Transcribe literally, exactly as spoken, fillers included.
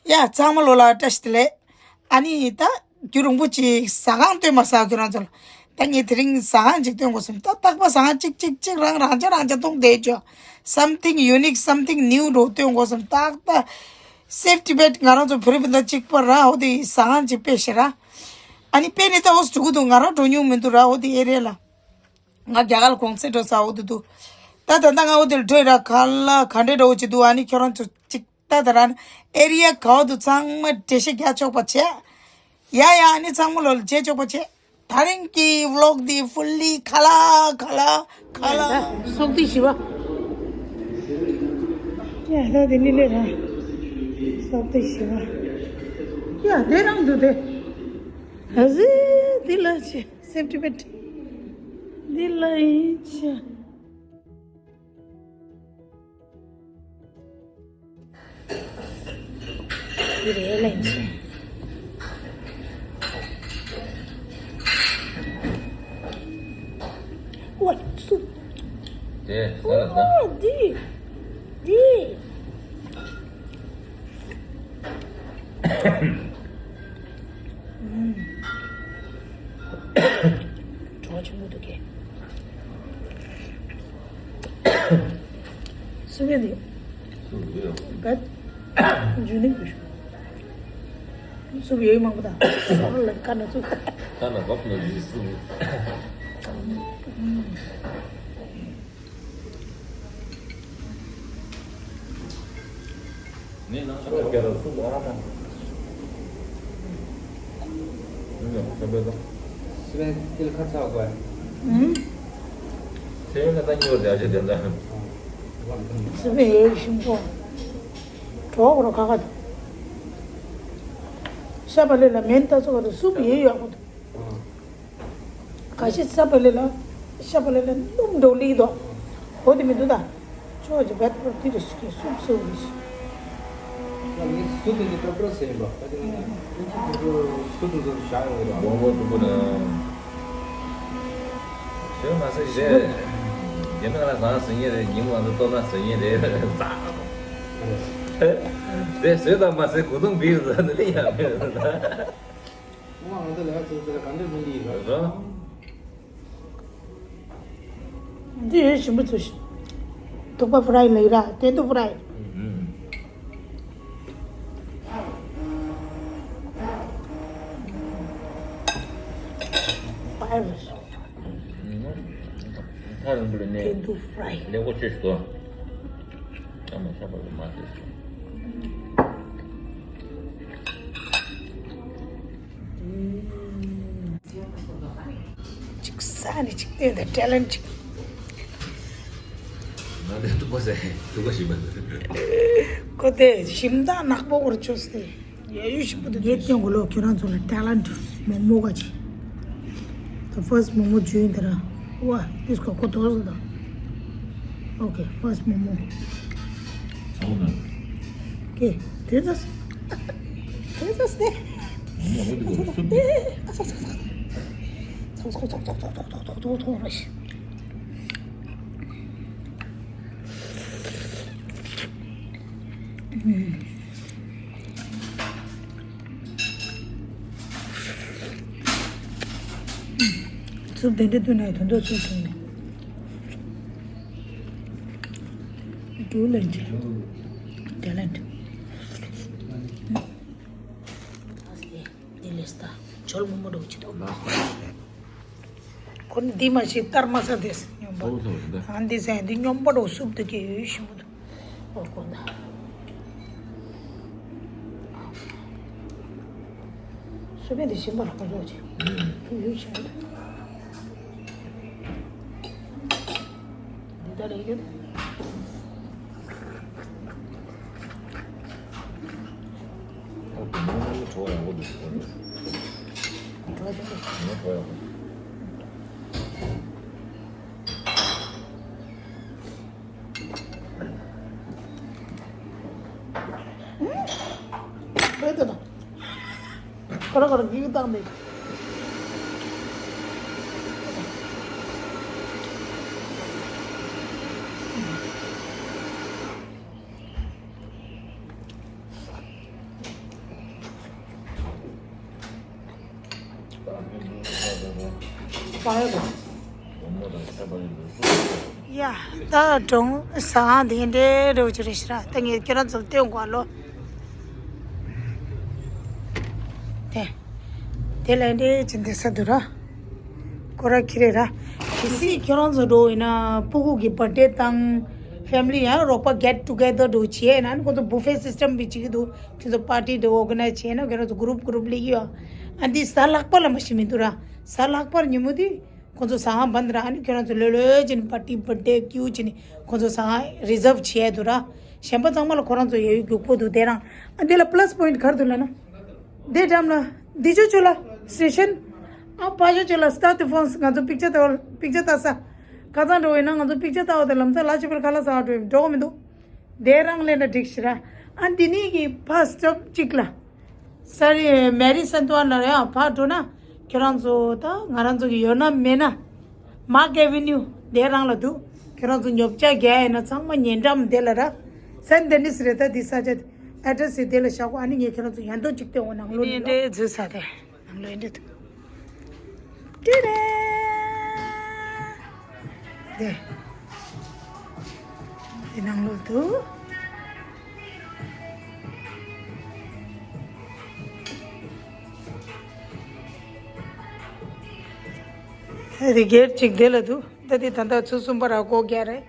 ཡ། ཚང་མ་ལོ་ལ་བཀྲ་ཤིས་བདེ་ལེགས། ཨ་ནི་ད་རྒྱུན་རིང་པོ་ཅིག་ཟ་ཁང་སྟོན་མ་ཟ་ཁྱོད་རང་ཚོ་ལ། ད་ངས་དེ་རིང་ཟ་ཁང་ཅིག་སྟོན་དགོས་བསམ། ད་རྟག་པར་ཟ་ཁང་གཅིག་གཅིག་གཅིག་རང་རང་ཆ་རང་ཆ་མཐོང་བསྡད་ཆོག། Something unique, something new འགྲོ་སྟོན་དགོས་བསམ། ཏག་ཏག་Safety Belt ང་རང་ཚོ་བོད་རིགས་སྤུན་ཟླ་གཅིག་པ་ར་འོ་དེ་ཟ་ཁང་ཅིག་དཔེ་ཤེས་ར། ཨ་ནི་དཔེ་ནི་ད་འོ་འགྲོ་གི་འདུག། ང་རང་འགྲོ་མྱོང་མི་འདུག་ར། འོ་དེ་ཨེ་རེད་ལ། ང་རྒྱ་གར་གོང་ཚད་འགྲོ་ས་འོ་དེ་འདུག། ད་ད་ལྟ་ང་འོ་དེ་ལ་འགྲོ་ཡི་ར། ག་ལ་ག་འདྲས་འདྲ་བོ་ཅིག་འདུག། ཨ་ནི་ཁྱོད་རང་ཚོ་ཅིག་ད་ད་རང་ཨེ་རི་ཡ་ག་བ་འདུག་ཚང་མ་འགྲེལ་བཤད་རྒྱག་ཆོག་པ་བྱས། ཡ་ཡ། ཨ་ནི་ཚང་མ་ལོ་ལ་མཇལ་ཆོག་པ་བྱས། ད་རིང་གི་ཝི་ལོག་འདི་ཧྥུ་ལི་ཁ་ལག་ཁ་ལག་ཁ་ལག། སོག་ཏི་བཞི་པ། ཡ་ད་དེ་ནི་ལས་ར། སོག་ཏི་བཞི་པ། ཡ་དེ་རང་འདུག་དེ། ཨ་ཟི་འདི་ལ་ཆེ། Safety Belt འདི་ལ་ཡིན་ཆེ། འདི་རེད་ལ་ཡིན་ཆེ། ཝ་སུ། དེ་ས་ལ་ད། ཨོ་འདི། འདི། བྲོ་བ་ཆེན་པོ་འདུག་གས། སུ་བས་འདི། སུ་བས། བད། འཇུ་ནི་གུ་ཤུ། སུ་བས་ཡོད་མང་པོ་དང་། སོག་ལ་ཀ་ན་ཚུ། ཀ་ན་བབ་ན་འཇུ་སུ་བས། ནས་ནང་ཆོས་རྒྱ་ར་སུ་ཨ་མ། ཡོང་ཡོང་ཁ་བེ་ད། སི་བན་ཏིལ་ཁ་ཚ་གོ་ཨ། ཨུམ། སེ་ཡོང་ན་ད་ཉོ་རྒྱ་ཆེ་དེ་འདྲ། སི་བན་ཡོད་ཤིང་པོ། གྲོགས་རོ་ཁ་ཁ་དང་། ཤ་བ་ལེ་ལ་མེན་ད་ཚོ་བ་དང་སུ་བ་ཡོད་ཡོད་ཁོ་དང་། ཁ་ཤས་ས་པ་ལེ་ལ། ཤ་པ་ལེ་ལ་སྣུམ་འདྲ་བོ་ལི་དོ། འོ་དེ་མི་འདུག་ད། ཆོག་ཅིག་བད་པར་ཏི་རི་ཤི་ཀེ་སུབ་སུབ་རི་ཤི། ང་མི་སུ་དེ་ཚོ་པར་པར་ཟེར་ཡིན་པ། ད་དེ་ང་ང་ཚོ་དེ་ཚོ་སུ་དེ་ཚོ་བཞག་ཡོང་གི་རེད། མང་པོ་དུ་པོ་ན། ཞོན་མ་ཟེར་རེད། རྒྱ་མི་ང་ལ་ཟང་ཟེར་ཉེ་རེད། ཉིན་མོ་ང་ཚོ་ལྟོ་ན་ཟེར་ཉེ་རེད། ཙག་དེ་ཟོས་དང་མ་ཟེར་གོ་དུང་བིར་ཟ་ནི་ཡང་མེད་ཟ། ཨོ་ང་ཚོ་ལས་ཀ་བྱེད་ཚེ་ག་འདྲ་མི་འདི་ཡིན་རོ། འདི་ཡོད་ཞིམ་པོ་ཚོ་ཞིག། དུག་པ་ཕ་རའི་ལ་ཡི་ར་དེ་དུ་ཕ་རའི། ཕ་རའི། ཐག་རིང་པོ་ལ་གནས། དེ་དུ་ཕ་རའི། ཀླད་ཀོར་ཆེ་ཞིག་ཏུ། ཨ་མ་ཤ་པ་ལ་མ་ཟེར། གཅིག་ས་ནས་གཅིག་བསྟན་ཏེ་ཊེ་ལེན་ཊི་གཅིག། ང་འདི་ཐུག་པ་ཟེར་ཐུག་པ་ཞིག་མ་འདུག། ཁོ་དེ་ཞིམ་ཐང་ནག་པོ་བོར་ཆོག་སྟེ་ཡ་ཡུ་ཞིམ་པོ་འདུག། ངས་སྟོན་གོ་ལོ་ཁྱོད་རང་ཚོ་ལ་ཊེ་ལེན་ཊི་མོག་མོག་ག་ཅིག། The first momo join དེ་ར། ཝ། This ཁོ་ཁོ་དོ་ཟོ་དང་། Okay, first momo. ཚ་བོ་ན། Okay, this is, this is the. ཚ་བོ་ན་བོ་དེ་གོ་སུབ་དེ། ཨ་ཚ་ཚ་ཚ། ཚ་བོ་ཚ་བོ་ཚ་བོ་ཚ་བོ་ཚ་བོ་ཚ་བོ་ཚ་བོ་ཚ་བོ་ཚ་བོ་ཚ་བོ་ཚ་བོ། ཚུར་དེ་འདྲ་བཏུང་ནས་དོན་དག་ཚུར་བྱུང་ནས། ཌུ་ལན་ཅི། ཌ་ལན་ཅི། འདི་ལས་ད། ཇོལ་མོ་མོ་འདྲ་བོ་ཅིག་འདུག། ཁོ་ནི་འདི་མ་ཤེས་སྟར་མ་ས་དེ་སྙོམས་པ། ཨ་འདི་ཟེར་འདི་སྙོམས་པ་འདྲ་བོ་སུབ་དེ་གི་ཡོད་ཞིམ་པོ་འདུག། ཨོ་ཁོ་ན། སུ་བས་འདི་ཞིམ་པ་ལ་ཁོ་ཚོ་ཅིག། ཡོད་ཞིམ་པོ་འདུག། འདི་ད་ལས་ཡོད། ཨོ་དེ་ནང་ནང་གི་བྲོ་བ་ཡག་པོ་འདུག། བྲོ་བ་ཆེན་པོ། ནང་བྲོ་བ་ཡག་པོ། བོད་དུ་ཁོ་ར་ཁོ་ར་སྒུག་བཏང་ནས། ཡ། ད་གྲོང་ས་འདི་འདྲའི་རོ་ཅི་རེད་ཤི་ར། ད་ངས་ཁྱེད་རང་ཚོར་སྟོན་དགོས་ལོ། དེ་དེ་ལས་འདྲའི་ཅི་འདི་ས་འདུག་ར། ཁོ་ར་ཁྱི་རེད་ར། གལ་སྲིད་ཁྱེད་རང་ཚོ་འགྲོ་ཡིན་ན་སྤུ་གུ་གི་བར་ཌེ་དང་ཕེ་མི་ལི་ཡང་རོགས་པ་གེཊ་ཊུ་གེ་ཐར་འགྲོ་བྱས་ན་ཁོ་ཚོ་བུ་ཕེ་སི་སི་ཊམ་བྱེད་ཀྱི་འདུག་ཁྱེད་ཚོ་པར་ཊི་འདྲ་ཨོར་ག་ནའི་ཛི་བྱས་ན་ཁྱེད་རང་ཚོ་གུ་རུབ་གུ་རུབ་སླེབས་ཀྱི་ཡོད། ཨ་འདི་གཟའ་ལྷག་པ་ལ་མ་ཤི་མི་འདུག་ར། གཟའ་ལྷག་པར་ཉིན་མོ་དེ་ཁོང་ཚོ་ཟ་ཁང་བན་དུ་ར། ཨ་ནི་ཁྱོད་རང་ཚོ་ལོས་ལོས་བྱས་ནས་པར་ཊི་བར་ཌེ་ཀྱུ་བྱས་ནས་ཁོང་ཚོ་ཟ་ཁང་རི་ཛརབ་བྱས་འདུག་ར། གཞན་པ་ཚང་མ་ལ་ཁོ་རང་ཚོ་ཡོད་ཡོད་རྒྱུག་པོ་འདུག་དེ་རང་ཨ་འདི་ལ་པ་ལ་སི་པོ་ཡིན་ཊི་ག་རེ་འདུག་ལབ་ན། དེ་འགྲམ་ལ་འདི་ཆོ་ཆོ་ལ་སི་ཊེ་ཤན། ཨ་ཕ་ཆོ་ཆོ་ལ་སི་ཊར་ཏི་ཕོན་སི། ང་ཚོ་པིག་ཅར་ལྟ་བ། པིག་ཅར་ལྟ་ས། ཁ་སང་འགྲོ་བས་ན་ང་ཚོ་པིག་ཅར་ལྟ་བ་དེ་ལམ་སང་ལ་ཆེ་བར་ཁ་ལག་ཟ་བ་འགྲོ་འགྲོ་གི་མི་འདུག་དེ་རང་ལས་ན་འགྲིག་ཤི་ར། ཨ་འདི་ནི་གི་ཕར་སི་ཊོབ་གཅིག་ལ། ས་རི་མེ་རི་སན་ཏུ་ཨན་ལ་རེད། ཨ་ཕར་འགྲོ་ན་ཁྱོད་རང་ཚོ་ད་ང་རང་ཚོ་གི་ཡོད་ན་མེད་ན་མཱག་ཨེ་ཝེ་ནིའུ་དེ་རང་ལ་འདུག་ཁྱོད་རང་ཚོ་ཉོ་ཆ་རྒྱག་ཡས་ན་ཚང་མ་ཉེ་འགྲམ་དེ་ལ་ར། སན་ཏེ་ནིས་རེད། ད་འདི་ས་ཆ་ཨེ་ཌི་རེ་སི་དེ་ལ་བཞག་གོ་ཨ་ནི་ངས་ཁྱོད་རང་ཚོ་ཡན་ཏོ་གཅིག་སྟོན་འོ་ནང་ལོ་ནི་ནི་འདྲའི་འཛུལ་ས་དེ། ནང་ལོ་ཡིན་འདྲ་འདུག་ཏི་རེ། དེ། དེ་ནང་ལོ་འདུག་དེ་སྒེར་གཅིག་དེ་ལ་འདུག་ད་དེ་ད་ལྟ་ཚོ་གསུམ་པ་ར་སྒོ་རྒྱག་རེད།